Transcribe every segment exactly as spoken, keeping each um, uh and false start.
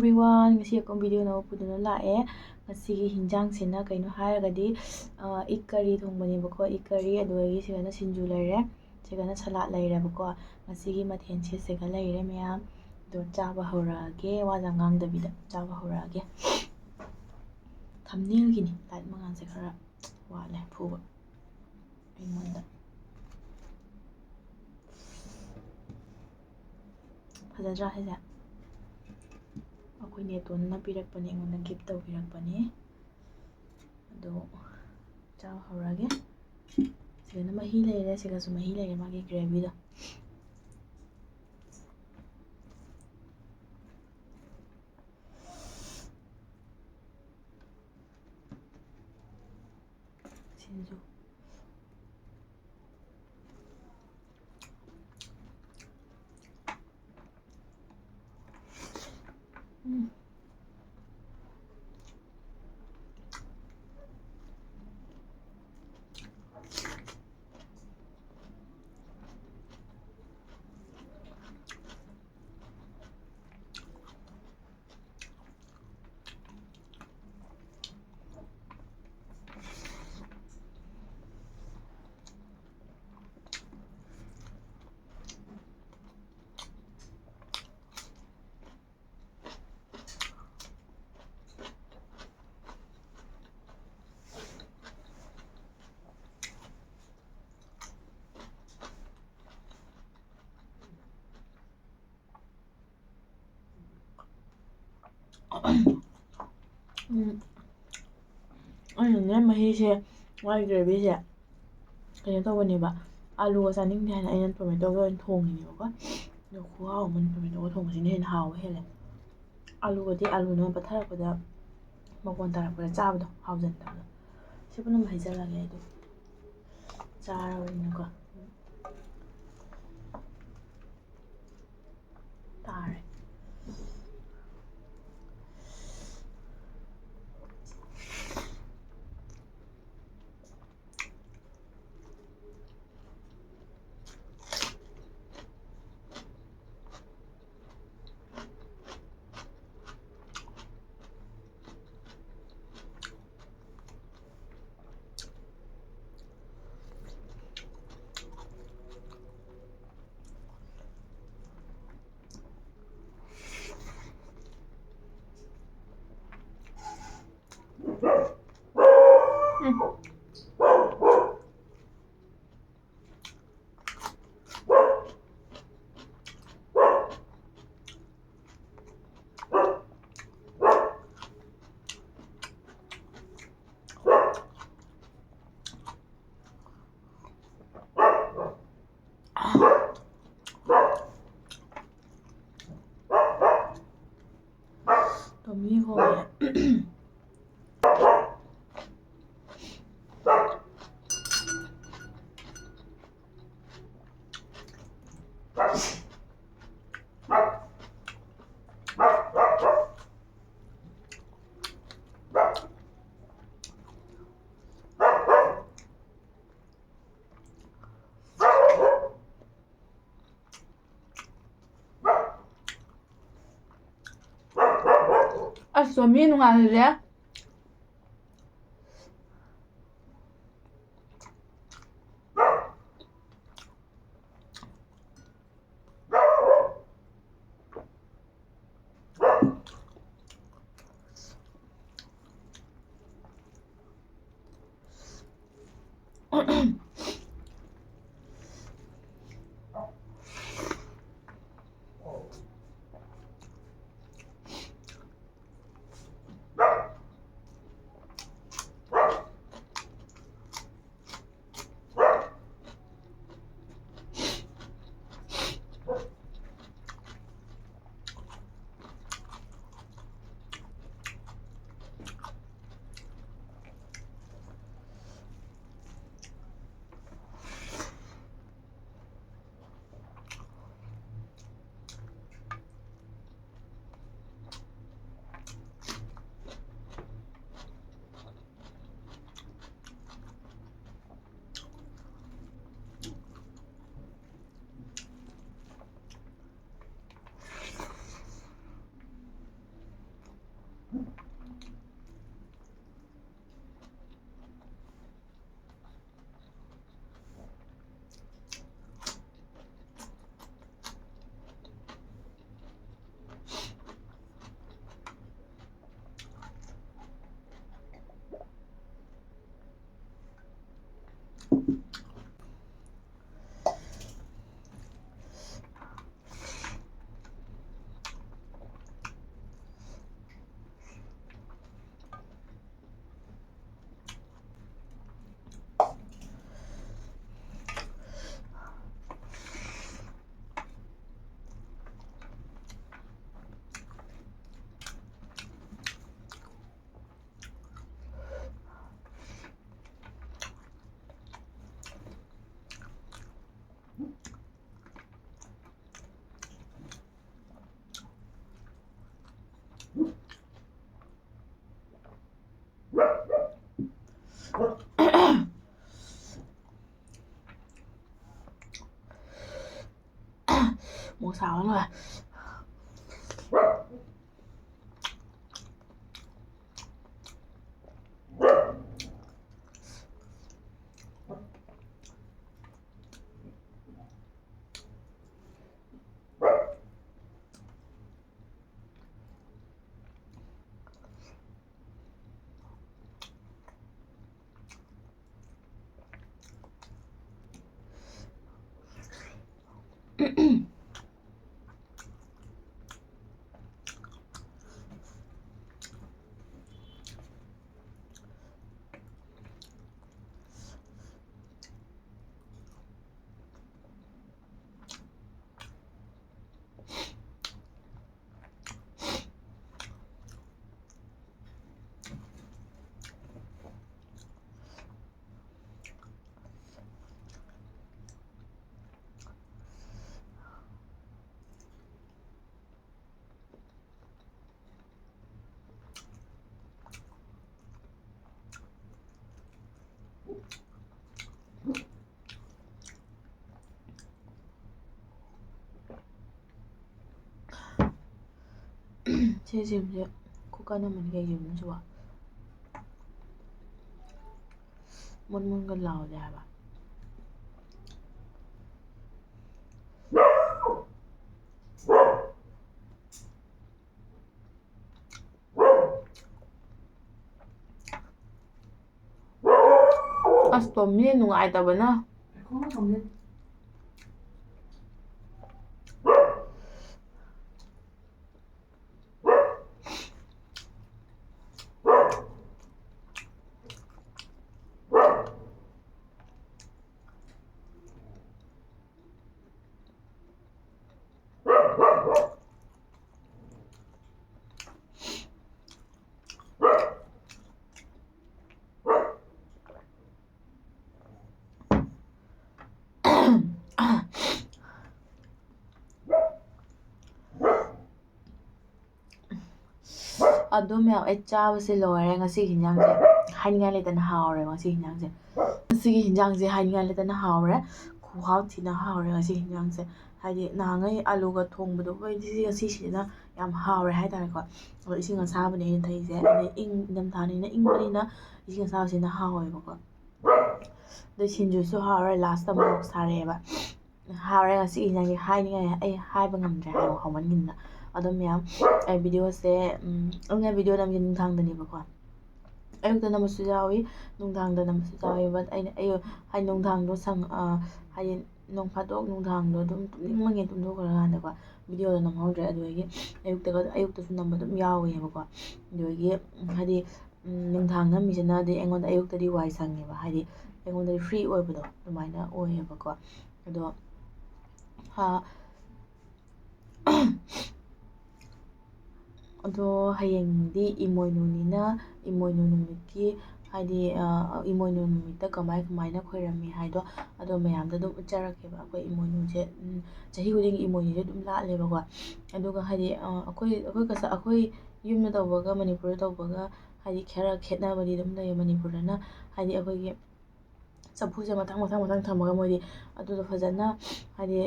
Everyone, ꯉꯁꯤ ꯑꯩꯈꯣꯏ video ꯑꯅꯧꯕ ꯄꯨꯗꯨꯅ ꯂꯥꯛꯑꯦ꯫ ꯉꯁꯤꯒꯤ ꯍꯤꯟꯖꯥꯡꯁꯤꯅ ꯀꯩꯅꯣ ꯍꯥꯏꯔꯒꯗꯤ, ꯑ, egg curry ꯊꯣꯡꯕꯅꯦꯕꯀꯣ꯫ Egg curry, ꯑꯗꯨꯗꯒꯤ ꯁꯤꯗꯅ ꯁꯤꯡꯖꯨ ꯂꯩꯔꯦ, ꯁꯤꯗꯅ salad ꯂꯩꯔꯦꯕꯀꯣ꯫ ꯉꯁꯤꯒꯤ ꯃꯊꯦꯜꯁꯦ ꯁꯤꯒ ꯂꯩꯔꯦ ꯃꯌꯥꯝ꯫ ꯑꯗꯣ ꯆꯥꯕ ꯍꯧꯔꯛꯑꯒꯦ, ꯋꯥ ꯌꯥꯝ ꯉꯥꯡꯗꯕꯤꯗ ꯆꯥꯕ ꯍꯧꯔꯛꯑꯒꯦ꯫ Thumbnailꯒꯤꯅꯤ, light ꯃꯉꯥꯜꯁꯦ ꯈꯔ ꯋꯥꯠꯂꯦ ꯐꯨꯕ ꯑꯩꯉꯣꯟꯗ꯫ ꯐꯖꯗ꯭ꯔꯥ ꯁꯤꯁꯦ? ꯑꯩꯈꯣꯏ ꯅꯦꯇꯣꯟꯅ ꯄꯤꯔꯛꯄꯅꯦ, ꯑꯩꯉꯣꯟꯗ gift ꯇꯧꯕꯤꯔꯛꯄꯅꯦ꯫ ꯑꯗꯣ ꯆꯥꯕ ꯍꯧꯔꯒꯦ꯫ ꯁꯤꯗꯅ ꯃꯍꯤ ꯂꯩꯔꯦ, ꯁꯤꯒꯁꯨ ꯃꯍꯤ ꯂꯩꯔꯦ, ꯃꯥꯒꯤ gravyꯗꯣ꯫ ꯁꯤꯡꯖꯨ꯫ ꯎꯝ꯫ ꯎꯝ꯫ ꯑꯩꯅꯅꯦ ꯃꯍꯤꯁꯦ, ꯃꯥꯒꯤ gravyꯁꯦ ꯀꯩꯅꯣ ꯇꯧꯕꯅꯦꯕ, ꯑꯂꯨꯒ ꯆꯥꯅꯤꯡꯗꯦ ꯍꯥꯏꯅ ꯑꯩꯅ tomatoꯒ ꯑꯣꯏꯅ ꯊꯣꯡꯉꯤꯅꯦꯕꯀꯣ꯫ ꯑꯗꯣ ꯈꯨꯍꯥꯎ ꯑꯃꯅꯤ, tomatoꯒ ꯊꯣꯡꯕꯁꯤꯅ ꯍꯦꯟꯅ ꯍꯥꯎꯕ ꯍꯦꯜꯂꯦ꯫ ꯑꯂꯨꯒꯗꯤ ꯑꯂꯨꯅ ꯄꯠꯊꯔꯛꯄꯗ, ꯃꯀꯣꯟ ꯇꯥꯔꯛꯄꯗ ꯆꯥꯕꯗꯣ ꯍꯥꯎꯖꯟꯗꯕꯗꯣ꯫ ꯁꯤ ꯄꯨꯝꯅꯃꯛ ꯍꯩꯖꯜꯂꯒꯦ ꯑꯩꯗꯣ ꯆꯥꯔꯕꯅꯤꯅꯀꯣ꯫ ꯇꯥꯔꯦ꯫ ꯍꯣꯏ꯫ ꯑꯁ, ꯃꯤ ꯅꯨꯡꯉꯥꯏꯍꯜꯂꯦ꯫ ꯆꯥꯕ ꯂꯣꯏꯔꯦ꯫ ꯁꯤ ꯁꯦꯝꯁꯦ ꯈꯨꯀꯟ ꯑꯃꯅꯤ ꯀꯩꯒꯤꯅꯣ ꯁꯤꯕꯣ? ꯃꯨꯟ ꯃꯨꯟꯒ ꯂꯥꯎꯗꯦ ꯍꯥꯏꯕ꯫ ꯑꯁ, ꯇꯣꯝꯕꯤ ꯅꯨꯡꯉꯥꯏꯇꯕꯅ꯫ ꯑꯗꯨ ꯃꯌꯥꯝ ꯑꯩ ꯆꯥꯕꯁꯦ ꯂꯣꯏꯔꯦ꯫ ꯉꯁꯤꯒꯤ ꯍꯤꯟꯖꯥꯡꯁꯦ ꯍꯥꯏꯅꯤꯡꯉꯥꯏ ꯂꯩꯇꯅ ꯍꯥꯎꯔꯦ꯫ ꯉꯁꯤꯒꯤ ꯍꯤꯟꯖꯥꯡꯁꯦ, ꯉꯁꯤꯒꯤ ꯍꯤꯟꯖꯥꯡꯁꯦ ꯍꯥꯏꯅꯤꯡꯉꯥꯏ ꯂꯩꯇꯅ ꯍꯥꯎꯔꯦ꯫ ꯈꯨꯍꯥꯎ ꯊꯤꯅ ꯍꯥꯎꯔꯦ ꯉꯁꯤꯒꯤ ꯍꯤꯟꯖꯥꯡꯁꯦ꯫ ꯍꯥꯏꯗꯤ ꯅꯍꯥꯟꯈꯩ ꯑꯥꯂꯨꯒ ꯊꯣꯡꯕꯗꯨꯕꯨ ꯑꯩꯗꯤ ꯁꯤ ꯉꯁꯤꯁꯤꯅ ꯌꯥꯝ ꯍꯥꯎꯔꯦ ꯍꯥꯏꯇꯥꯔꯦꯀꯣ꯫ ꯑꯗꯣ ꯏꯁꯤꯡ ꯑꯁꯥꯕꯅꯦ ꯑꯩꯅ ꯊꯛꯏꯁꯦ, ꯍꯥꯏꯗꯤ ꯏꯪ ꯏꯪꯊꯝꯊꯥꯅꯤꯅ ꯏꯪꯕꯅꯤꯅ ꯏꯁꯤꯡ ꯑꯁꯥꯕꯁꯤꯅ ꯍꯥꯎꯋꯦꯕꯀꯣ꯫ ꯑꯗꯩ ꯁꯤꯡꯖꯨꯁꯨ ꯍꯥꯎꯔꯦ, ꯂꯥꯁꯇ ꯃꯣꯔꯣꯛ ꯁꯥꯔꯛꯑꯦꯕ꯫ ꯍꯥꯎꯔꯦ ꯉꯁꯤꯒꯤ ꯏꯟꯖꯥꯡꯁꯦ, ꯍꯥꯏꯅꯤꯡꯉꯥꯏ ꯑꯩ ꯍꯥꯏꯕ ꯉꯝꯗ꯭ꯔꯦ ꯍꯥꯏꯕ ꯍꯥꯎꯃꯟꯒꯤꯗꯅ꯫ ꯑꯗꯣ ꯃꯌꯥꯝ, ꯑꯩ ꯚꯤꯗꯤꯑꯣꯁꯦ ꯑꯩꯅ ꯚꯤꯗꯤꯑꯣ ꯅꯝꯒꯦ ꯅꯨꯡꯗꯥꯡꯗꯅꯦꯕꯀꯣ꯫ ꯑꯌꯨꯛꯇ ꯅꯝꯕꯁꯨ ꯌꯥꯎꯏ, ꯅꯨꯡꯗꯥꯡꯗ ꯅꯝꯕꯁꯨ ꯌꯥꯎꯏ꯫ But ꯑꯩꯅ ꯑꯌꯨꯛ ꯍꯥꯏꯗꯤ ꯅꯨꯡꯗꯥꯡꯗꯣ ꯁꯪ ꯍꯥꯏꯗꯤ ꯅꯣꯡ ꯐꯥꯗꯣꯛ ꯅꯨꯡꯗꯥꯡꯗꯣ ꯑꯗꯨꯝ ꯇꯨꯝꯅꯤꯡꯃꯟꯒꯤ ꯇꯨꯝꯊꯣꯛꯈ꯭ꯔꯀꯥꯟꯗꯀꯣ ꯚꯤꯗꯤꯑꯣꯗꯣ ꯅꯝꯍꯧꯗ꯭ꯔꯦ꯫ ꯑꯗꯨꯗꯒꯤ ꯑꯌꯨꯛꯇꯒ ꯑꯌꯨꯛꯇꯁꯨ ꯅꯝꯕ ꯑꯗꯨꯝ ꯌꯥꯎꯋꯦꯕꯀꯣ꯫ ꯑꯗꯨꯗꯒꯤ ꯍꯥꯏꯗꯤ ꯅꯨꯡꯗꯥꯡ ꯅꯝꯃꯤꯁꯤꯅꯗꯤ ꯑꯩꯉꯣꯟꯗ ꯑꯌꯨꯛꯇꯗꯤ ꯋꯥꯏ ꯁꯪꯉꯦꯕ, ꯍꯥꯏꯗꯤ ꯑꯩꯉꯣꯟꯗꯗꯤ ꯐ꯭ꯔꯤ ꯑꯣꯏꯕꯗꯣ ꯑꯗꯨꯃꯥꯏꯅ ꯑꯣꯏꯌꯦꯕꯀꯣ꯫ ꯑꯗꯣ ꯑꯗꯣ ꯍꯌꯦꯡꯗꯤ ꯏꯃꯣꯏꯅꯨꯅꯤꯅ, ꯏꯃꯣꯏꯅꯨ ꯅꯨꯃꯤꯠꯀꯤ ꯍꯥꯏꯗꯤ ꯏꯃꯣꯏꯅꯨ ꯅꯨꯃꯤꯠꯇ ꯀꯃꯥꯏ ꯀꯃꯥꯏꯅ ꯈꯣꯏꯔꯝꯃꯤ ꯍꯥꯏꯗꯣ ꯑꯗꯣ ꯃꯌꯥꯝꯗ ꯑꯗꯨꯝ ꯎꯠꯆꯔꯛꯀꯦꯕ꯫ ꯑꯩꯈꯣꯏ ꯏꯃꯣꯏꯅꯨꯁꯦ ꯆꯍꯤ ꯈꯨꯗꯤꯡꯒꯤ ꯏꯃꯣꯏꯅꯨꯁꯦ ꯑꯗꯨꯝ ꯂꯥꯠꯂꯦꯕꯀꯣ꯫ ꯑꯗꯨꯒ ꯍꯥꯏꯗꯤ ꯑꯩꯈꯣꯏ ꯑꯩꯈꯣꯏ ꯀꯁꯥ ꯑꯩꯈꯣꯏ ꯌꯨꯝꯗ ꯇꯧꯕꯒ ꯃꯅꯤꯄꯨꯔꯗ ꯇꯧꯕꯒ ꯍꯥꯏꯗꯤ ꯈꯔ ꯈꯦꯠꯅꯕꯗꯤ ꯑꯗꯨꯝ ꯂꯩꯌꯦ꯫ ꯃꯅꯤꯄꯨꯔꯗꯅ ꯍꯥꯏꯗꯤ ꯑꯩꯈꯣꯏꯒꯤ ꯆꯐꯨꯁꯦ ꯃꯊꯪ ꯃꯊꯪ ꯃꯊꯪ ꯊꯝꯃꯒ ꯃꯣꯏꯗꯤ ꯑꯗꯨꯗꯣ ꯐꯖꯅ ꯍꯥꯏꯗꯤ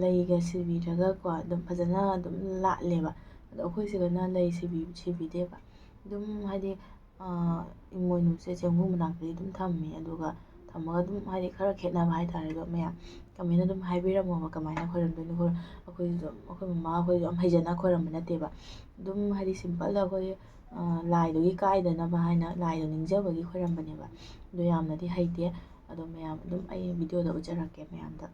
ꯂꯩꯒ ꯁꯤꯕꯤꯔꯒꯀꯣ ꯑꯗꯨꯝ ꯐꯖꯅ ꯑꯗꯨꯝ ꯂꯥꯠꯂꯦꯕ꯫ ꯑꯗꯣ ꯑꯩꯈꯣꯏ ꯁꯤꯗꯅ ꯂꯩ ꯁꯤꯕꯤ ꯁꯤꯕꯤꯗꯦꯕ꯫ ꯑꯗꯨꯝ ꯍꯥꯏꯗꯤ ꯏꯃꯣꯏꯅꯨꯁꯦ ꯆꯦꯡꯕꯨ ꯃꯅꯥꯛꯇꯗꯤ ꯑꯗꯨꯝ ꯊꯝꯃꯦ꯫ ꯑꯗꯨꯒ ꯊꯝꯃꯒ ꯑꯗꯨꯝ ꯍꯥꯏꯗꯤ ꯈꯔ ꯈꯦꯠꯅꯕ ꯍꯥꯏꯇꯥꯔꯦ꯫ ꯑꯗꯣ ꯃꯌꯥꯝ ꯀꯃꯦꯟ ꯑꯗꯨꯝ ꯍꯥꯏꯕꯤꯔꯝꯃꯣꯕ ꯀꯃꯥꯏꯅ ꯈꯣꯏꯔꯝꯗꯣꯏꯅꯣ꯫ ꯑꯩꯈꯣꯏꯁꯨ ꯑꯗꯨꯝ ꯑꯩꯈꯣꯏ ꯃꯃꯥ ꯑꯩꯈꯣꯏꯁꯨ ꯌꯥꯝ ꯍꯩꯖꯅ ꯈꯣꯏꯔꯝꯕ ꯅꯠꯇꯦꯕ꯫ ꯑꯗꯨꯝ ꯍꯥꯏꯗꯤ ꯁꯤꯝꯄꯜꯗ ꯑꯩꯈꯣꯏ ꯂꯥꯏꯗꯨꯒꯤ ꯀꯥꯏꯗꯅꯕ ꯍꯥꯏꯅ ꯂꯥꯏꯗꯣ ꯅꯤꯡꯖꯕꯒꯤ ꯈꯣꯏꯔꯝꯕꯅꯦꯕ꯫ ꯑꯗꯣ ꯌꯥꯝꯅꯗꯤ ꯍꯩꯇꯦ꯫ ꯑꯗꯣ ꯃꯌꯥꯝ ꯑꯗꯨꯝ ꯑꯩ ꯚꯤꯗꯤꯑꯣꯗ ꯎꯠꯆꯔꯛꯀꯦ ꯃꯌꯥꯝꯗ꯫